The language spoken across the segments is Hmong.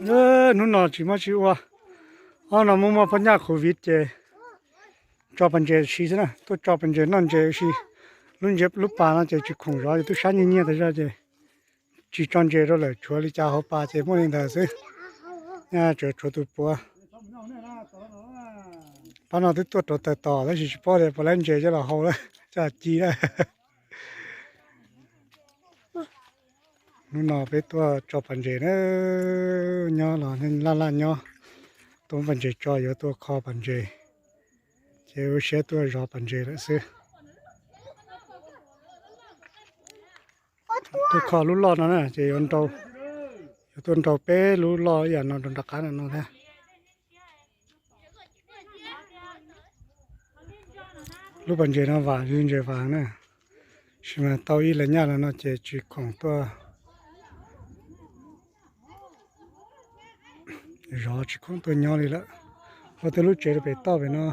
Hnub no tsis muaj tsis ua, ob no muaj muaj phab nyaj covid ces tso pas ntses si xwb na, tuaj tso pas ntses noj ntses ua si. Lub ntses lub pas no ces tsis khoom zov ces tub sab nyiaj nyiaj tas zog ces tsis tso ntses rau lawm, tshuav li cas hauv pas ces muaj li ntawd xwb. Tseem tshuav tus puav. Pab no twb tuaj rau taws tos tab sis tsis paub tias puas laib ntses coj los hau lawm, coj ci lawm. Hnub no peb tuaj tso pas ntses na, nyob los laj laj nyob, tuaj pas ntses tso yuav tuaj kho pas ntses, ces ua siab tuaj zov pas ntses lawm xwb. Tuaj kho lub loj no na ces yuav, yuav tuaj nrau peb lub loj ib yam no rau nram qab no no thiab. Lub pas ntses no vam li ntses vas na, tab sis mas tau ib leeg nyaj lawm no ces tsis khoom tuaj zov, tsis khoom tuaj nyob li lawm. Ua tej lub tsev rau pem toj pem no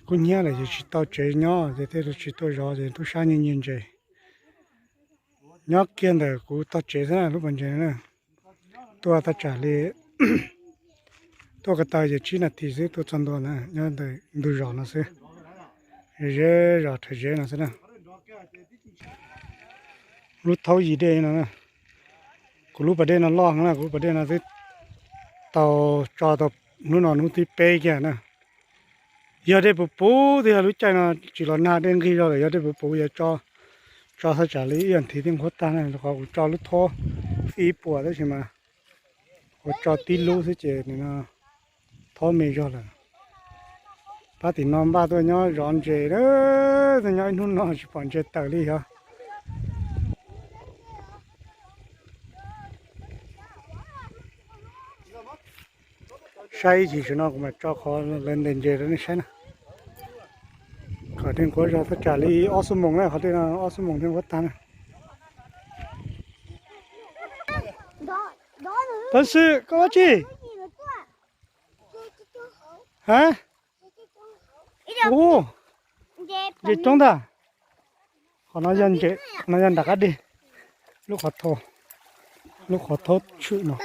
kub hnyiab lawm ces tsis tau tsev nyob ces thiaj li tsis tuaj zov ces tub sab nyiaj nyiaj ntses. Nyob kiag ntawm kuv tog tsev xwb na lub pas ntses na. Tuaj thaj tsam li, tuaj ko taw ces tsib nas this xwb tuaj txog ntua na, nyob ntawm ntug zos no xwb. Zeb zos rhawv zeb no xwb na. Lub thaub yim dej no, kuv lub pas dej no loj heev na, kuv lub pas dej no twb tau tso tau hnub no hnub thib peb kiag na. Yog dej puv puv twb yog lub caij no tsis los nag dej nqig zog lawm, yog dej puv puv yuav tso, tso thaj tsam li ib as thiv thiaj nqhuab tag na, rau qhov kuv tso lub thaub ib puas tab sis mas kuv tso tib lub xwb ces nws no thaub me zog lawm. Pab tim no npaj tuaj nyob zov ntses, tuaj nyob ib hnub no tsis pom ntses tawm li yog. Saib ib chim saum no kuv mam tso qhov lawv ntes ntses rau nej saib na. Qhov dej nqhuab zog thaj tsam li ob xuab moos na, qhov dej no ob xuab moos thiaj nqhuab tag na. Tab sis koj ua tsi? Ha? Ub, ntses coob ntag. Qhov no yog ntses, no yog nram qab deg. Lub qhov thaub, lub qhov thaub tshwm no.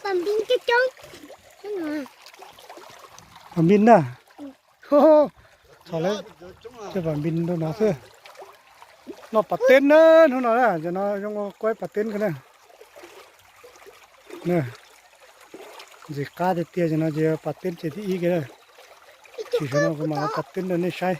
Pam npij ntag. Txhom lawm, tej pam npij rau no xwb. Noj pas teb na, hnub no na, cov no zoo ua kuaib pas teb kawg na. Ntxim qab tiag tiag, cov no ces pas teb ces thib ib kiag na. Chim saum no kuv mam ua pas teb rau nej saib.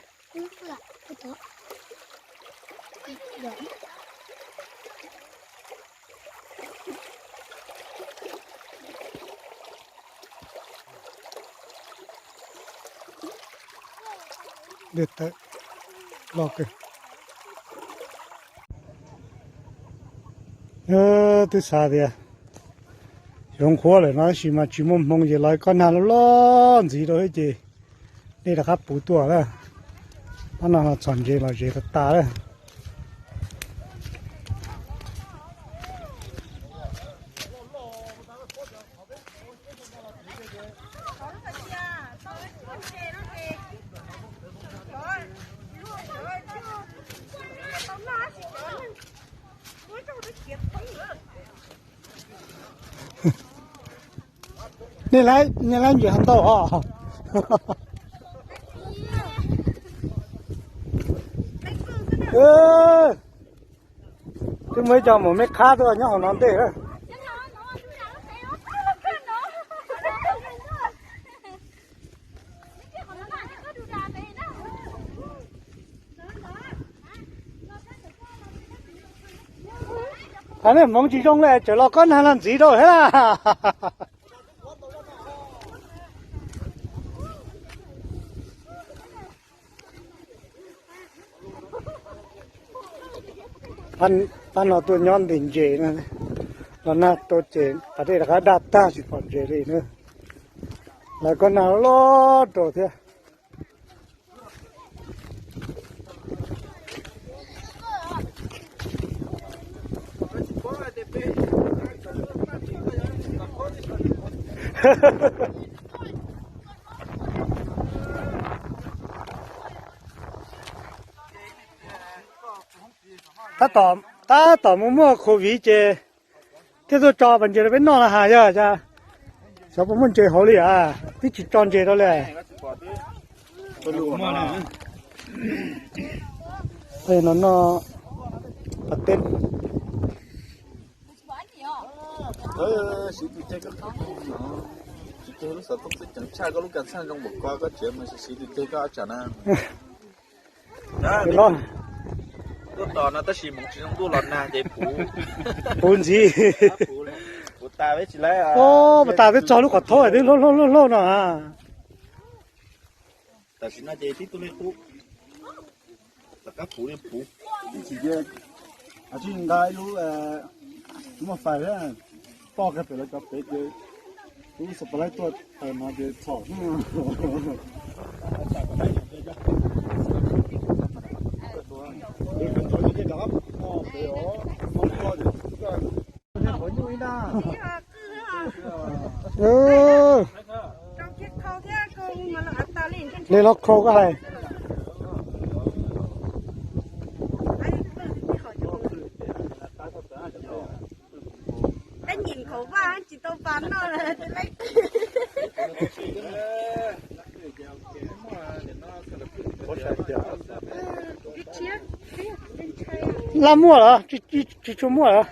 Dej tawm loj kawg. Twb xav tias yuav nqhuab lawm no tab sis mas tsis muaj hmoo ces los kob nag loj loj ntxiv rau thiab ces dej rov qab puv tuaj lawm. Pab no txhom ntses los zes tas tas lawm. Nej laib ntses hov ntau os. Twb muaj ib co maum me qhab tuaj nyob hauv no ntej. Thaum nej hmoov tsis zoo li tseem los kob nag los ntxiv rau thiab. Pab no tuaj nyob ntim ntses no, los nag tau ces pas dej rov qab daj tag tsis pom ntses li na. Lawv kob nag loj rau thiab. Tab tom, tab tom mus muaj covid ces Thiab tuaj tso pas ntses rau peb noj no has yog cas? Xyov puas muaj ntses hauv li as, twb tsis tso ntses rau li. No noj pas teb. Puv ntxiv. Puas tas peb txog lub qhov thaub twb hlauj hlauj hlauj hlauj no. Tsis nqa ib lub, muaj fais thiab, poj kiag pem lawv cov pem ces lub xas pas laib tuaj thaws no ces txhom. Li los khau ko hais. Laj muaj lawm, tsis tshua muaj lawm.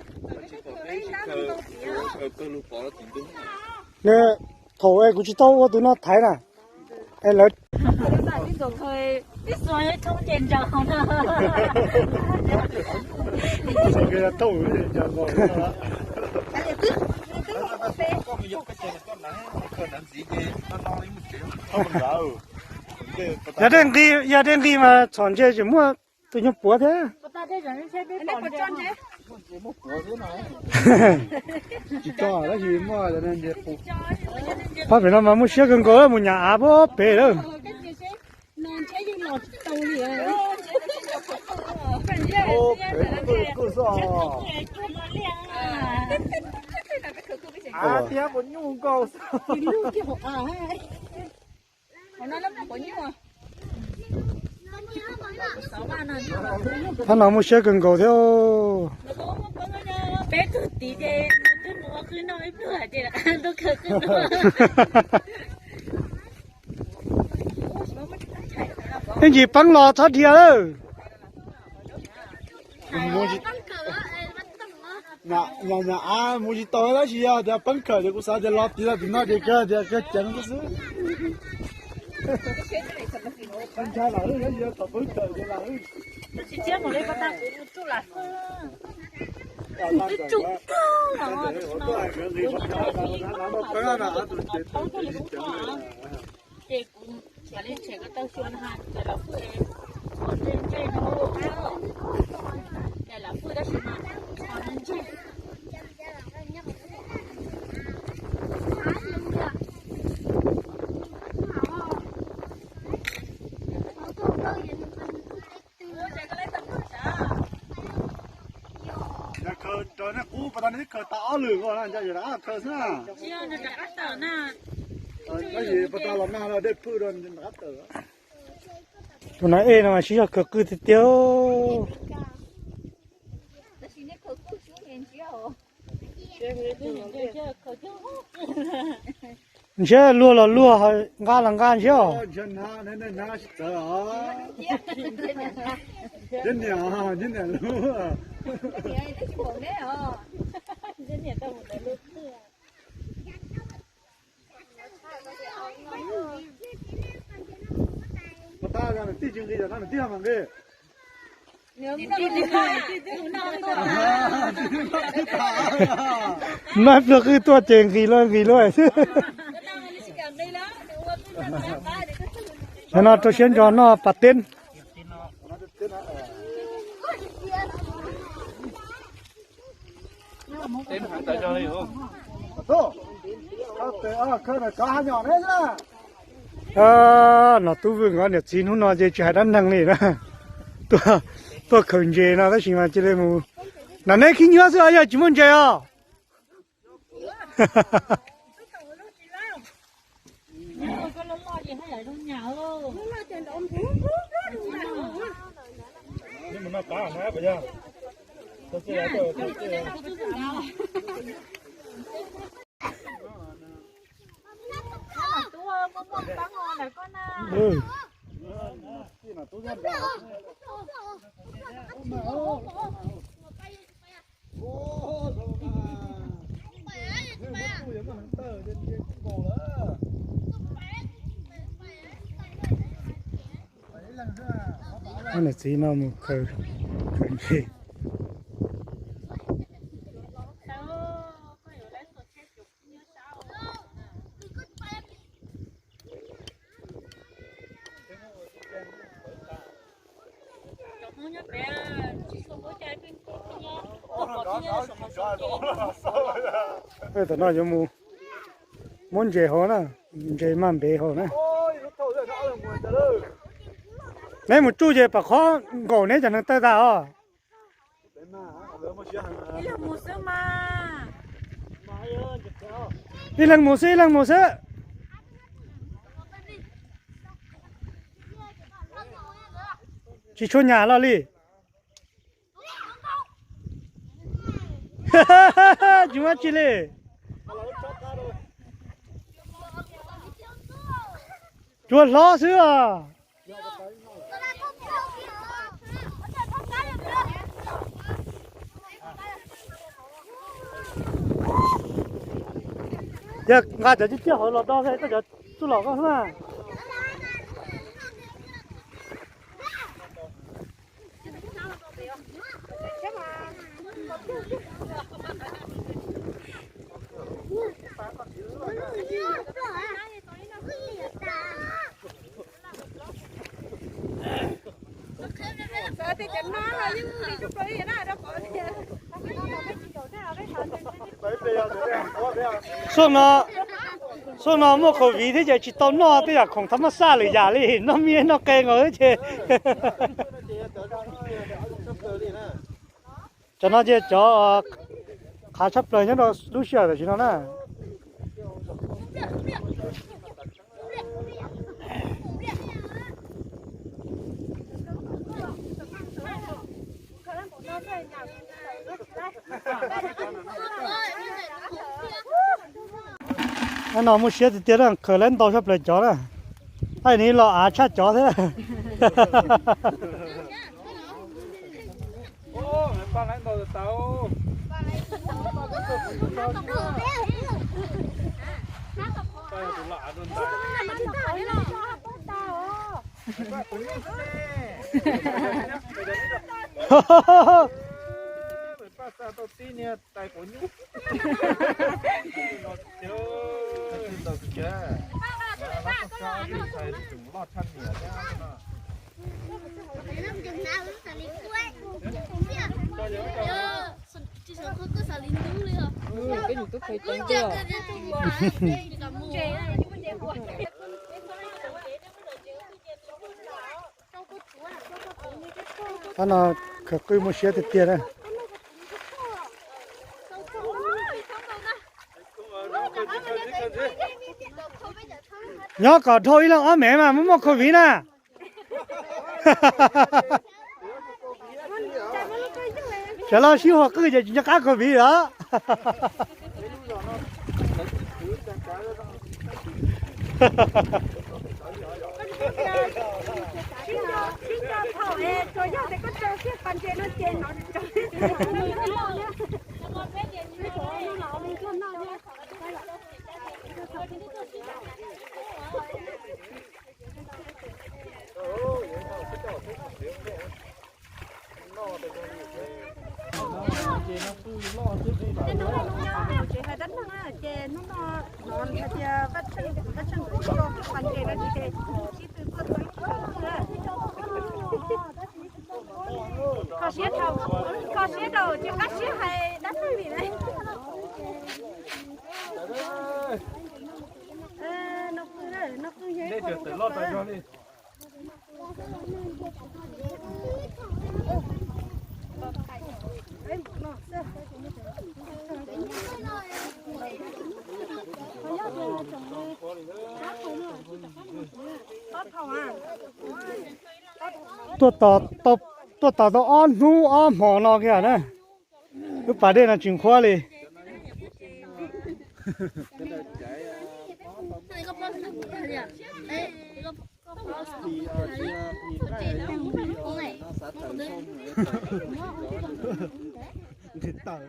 Thaum kuv tsis tau ua tus no thaiv na, es lawv Yog dej nqi, yog dej nqi mas txhom ntses tseem muaj tus nyuag puav thiab. Tsis tso tab sis muaj ntses qus. Pab pem no mas muaj siab kawg nkaus mus nyam av pem lawm. Av thiab puas nyuj nkaus. Thab no muaj siab kawg nkaus thiab. Peb tug tid ces twb mus ua qwj noj ib pluag ces rov qab tuaj khaws qwj noj. Ib ntsis peeb los txhob dhia lawm. Nyam av mus tsis tau tab sis yog tias peeb khawm ces kuv xav tias los tiv los tim no ces kawg tias kawg ceev xwb. Ntshai lawm, yog tom peeb khawm ces lawm. Ces kuv mam li tshem ko taw xyua na, cov lam fwj, ua ntej ntej no, cov lam fwj tab sis mas tsho ntse. Yog khaws raws nej qub pas tas nej twb khaws tas ob lwm nkaus na, nco yog rov qab khaws xwb na. Tab sis pas tas los nag los dej phwj rau rov qab tawm. Tus nas ej no mas sib zog khaws qwj tiag tiag. Ntshe luag los luag, nqa los nqa ntshe os. Pas tas nws tij tsis nqis, tam no nws tij mas nqis. Noj pluag qwj tuaj ces nqis luaj nqis luaj xwb. Cov no rau siab ntso noj pas teb. Nom tub Vwm nkawd niam txiv hnub no ces tsis hais dab neeg li na. Tuaj khaws ntses no tab sis mas cia li mus. Nram neb khib nyiab xwb os, yog tsis muaj ntses os. Ob niam txiv no mus khaws, khaws ntses. Tam no yuav mus muab ntses hauv na, ntses maj npev hauv na. Neb mus tsuj ces pam qhob nkaum neb cov hneev taw tas os. Ib leeg mus xwb, ib leeg mus xwb. Tsis tshua nyam los li. Tsis muaj tsi li. Cua hlob xwb os. Yog nqa cov ciaj ciaj hauv los do koj cov txuj lom koj xwb na. Xyoo no, xyoo no muaj COVID thiab ces tsis tau noj tej yam khoom thab maj xaj lwm yam li, noj miv noj qe nkaus ces. Cov no ces cov qhav tshaj plaws nyob rau lub sij hawm tam sim no na. No muaj siab tiag tiag na, khaws lawv ntau tshaj plaws cov na. Hais ni los av tshaj cov thiab. Qhov no khaws qwj muaj siab tiag tiag na. Nyob kom dhau ib leeg ob mev mas muaj muaj COVID na. Sawv los sib huas qwj ces tsis nco qab COVID los. Ces hnub no hnov hais tias Vaj Tsheej, Vaj Tsheej kuj tso paj nqes no ces sib tw tuaj txog ib qho twg. Kho siab dhau, kho siab dhau ces qab siab hais dab neeg li na. No qw, no qw yog ib qho loj. Tuaj tos tau, tuaj tos tau ob hnub ob hmo no kiag na. Lub pas dej no tsis nqhuab li. Tawm.